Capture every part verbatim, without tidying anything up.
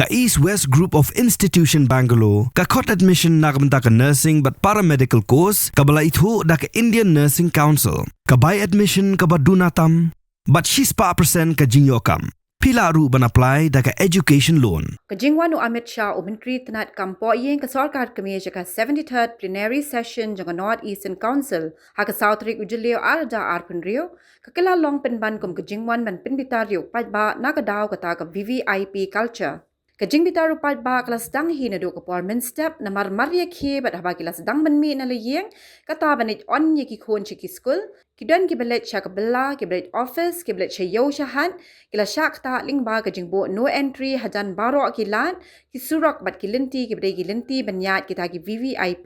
Ka East West Group of Institution Bangalore ka khot admission na ka bynta ka nursing bad paramedical course kaba la ithuh da ka Indian Nursing Council. Ka bai admission kaba duna tam bad shispah percent ka jingïoh kam. Phi lah ruh ban apply da ka education loan. Ka jingwan u Amit Shah, u Myntri Tnad Kam Pohïing ka Sorkar Kmie, sha ka seventy-third plenary session jong ka North Eastern Council ha ka saw tarik u Jylliew arhajar arphew hynriew, ka kylla long pynban kum ka jingwan ban pynbitar ïa u paidbah na ka daw kata ka V V I P culture. Ka jingbitar u paidbah ka la sdang hi naduh ka por mynstep, namar mar ïa khie bad haba ki la sdang ban mih na la ïing, kata ban leit on ïa ki khun sha ki skul, ki don kiba leit sha ka bylla, kiba leit office, kiba leit sha ïew sha hat, ki la shah ktah lyngba ka jingbuh no entry hajan baroh ki lad, ki surok bad ki lynti kiba dei ki lynti ban ïaid kita ki V V I P.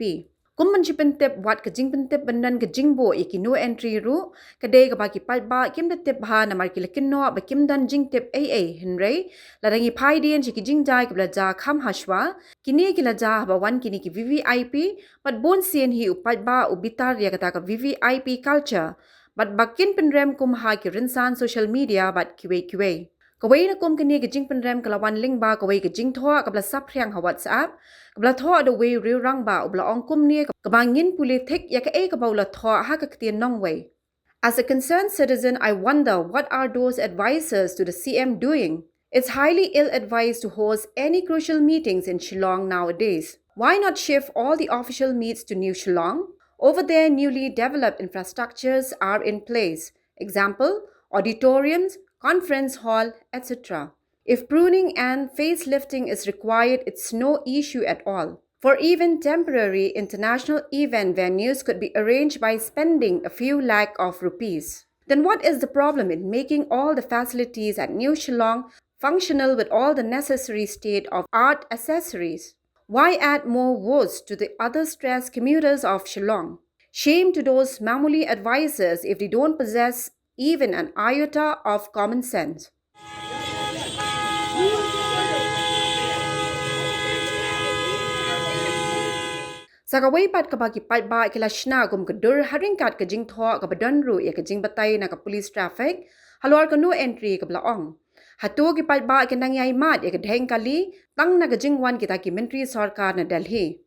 Kum ban shu pyntip, wat ka jingpyntip ban don ka jingbuh ïa ki no entry ruh, ka dei kaba ki paidbah kim da tip bha namar ki la kynnoh ba kim don jingtip ei ei, hynrei lada ngi phai dien sha ki jingjia kiba la jia kham hashwa, kine ki la jia haba wan kine ki V V I P, bad bun sien hi u paidbah u bitar ïa kata ka V V I P culture, bad ba kin pynrem kum ha ki rynsan social media bad kiwei kiwei. Kawei na kum kine ki jingpynrem ka la wan lyngba kawei ka jingthoh kaba la saphriang ha WhatsApp, kaba la thoh da uwei u riew rangbah uba la ong kumne, kaba ngin pule thik ïa kaei kaba u la thoh ha ka ktien nongwei. As a concerned citizen, I wonder what are those advisors to the C M doing? It's highly ill-advised to host any crucial meetings in Shillong nowadays. Why not shift all the official meets to New Shillong? Over there, newly developed infrastructures are in place. Example, auditoriums, conference hall, et cetera. If pruning and facelifting is required, it's no issue at all. For even temporary international event venues could be arranged by spending a few lakh of rupees. Then what is the problem in making all the facilities at New Shillong functional with all the necessary state-of-art accessories? Why add more woes to the other stressed commuters of Shillong? Shame to those Mamuli advisors if they don't possess even an iota of common sense. Sa kawei pat kaba ki paidbah ki la shna kum ka dur ha ryngkat ka jingthoh kaba don ruh ïa ka jingbatai na ka police traffic halor ka no entry kaba la ong. Hato ki paidbah ki nang ïai mad ïa ka dheng kali tang na ka jingwan kita ki myntri sorkar na Delhi?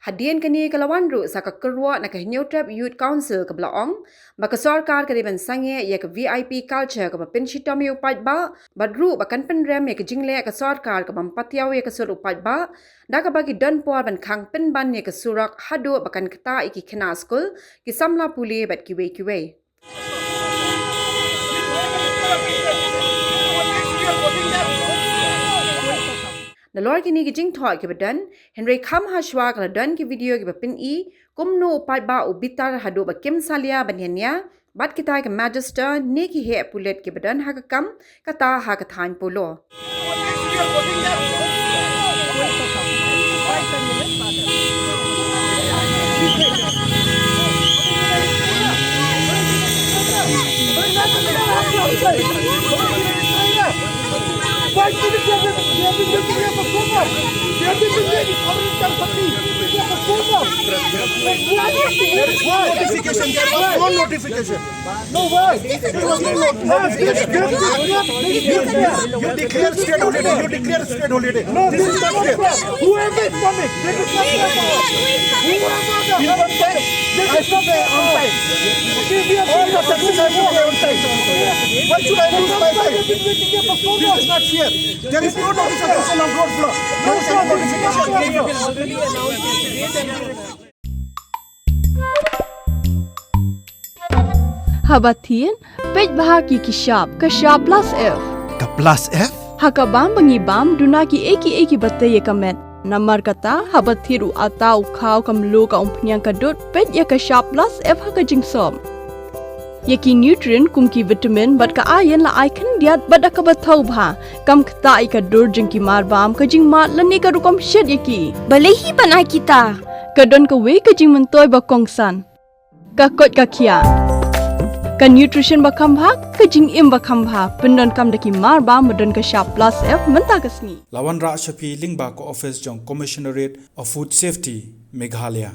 Hadien kane ka la wan ruh sa ka kyrwoh na ka Hynñiewtrep Youth Council kaba la ong ba ka sorkar ka dei ban sangeh ïa ka V I P culture kaba pynshitom ïa u paidbah, bad ruh ba kan pynrem ïa ka jingleh ka sorkar ka bym patiaw ïa ka sur u paidbah, da kaba ki don por ban khang pynban ïa ka surok haduh ba kan ktah ïa ki khynnah skul, ki samla pule bad kiwei kiwei. Nalor kine ki jingthoh kiba don, hynrei kham hashwa ka la don ki video kiba pyni kumno u paidbah u bitar haduh ba kim salia ban ïania bad kita ki magister ne ki heh pulit kiba don ha ka kam, kata ha ka thaiñ Polo. Notification. There was no notification. No, why? It was no notification. You, you declare state holiday. You declare state holiday. No, this is not fair. Whoever is coming, this is not fair. Whoever the, this is not fair. All the taxis have to be on time. Why should I lose my time? This is not fair. There is no notification of road block. There is no notification. Haba thied, peit bha ki ki shap, ka shap plus F. Ka plus F? Ha ka bam ba ngi bam, duna ki ei ki ei kiba tei ïa ka met. Namar kata, haba thied u atta, u khaw, ka mluh, ka umphniang, ka dud, peit ïa ka shap plus F ha ka jingsop. Ïa ki nutrient kum ki vitamin bad ka iron la ai khyndiat bad da kaba thaw bha. Kam ktah ïa ka dur jong ki mar bam, ka jingmad lane ka rukom shet ïa ki. Balei hi ban ai kita? Ka don kawei ka jingmyntoi ba kongsan. Ka koit ka khiah. Ka nutrition ba kham bha, ka jingim ba kham bha. Pyndonkam da ki mar bam ba don ka shap plus F mynta ka sngi. La wanrah sha phi lyngba ka office jong Commissionerate of Food Safety, Meghalaya.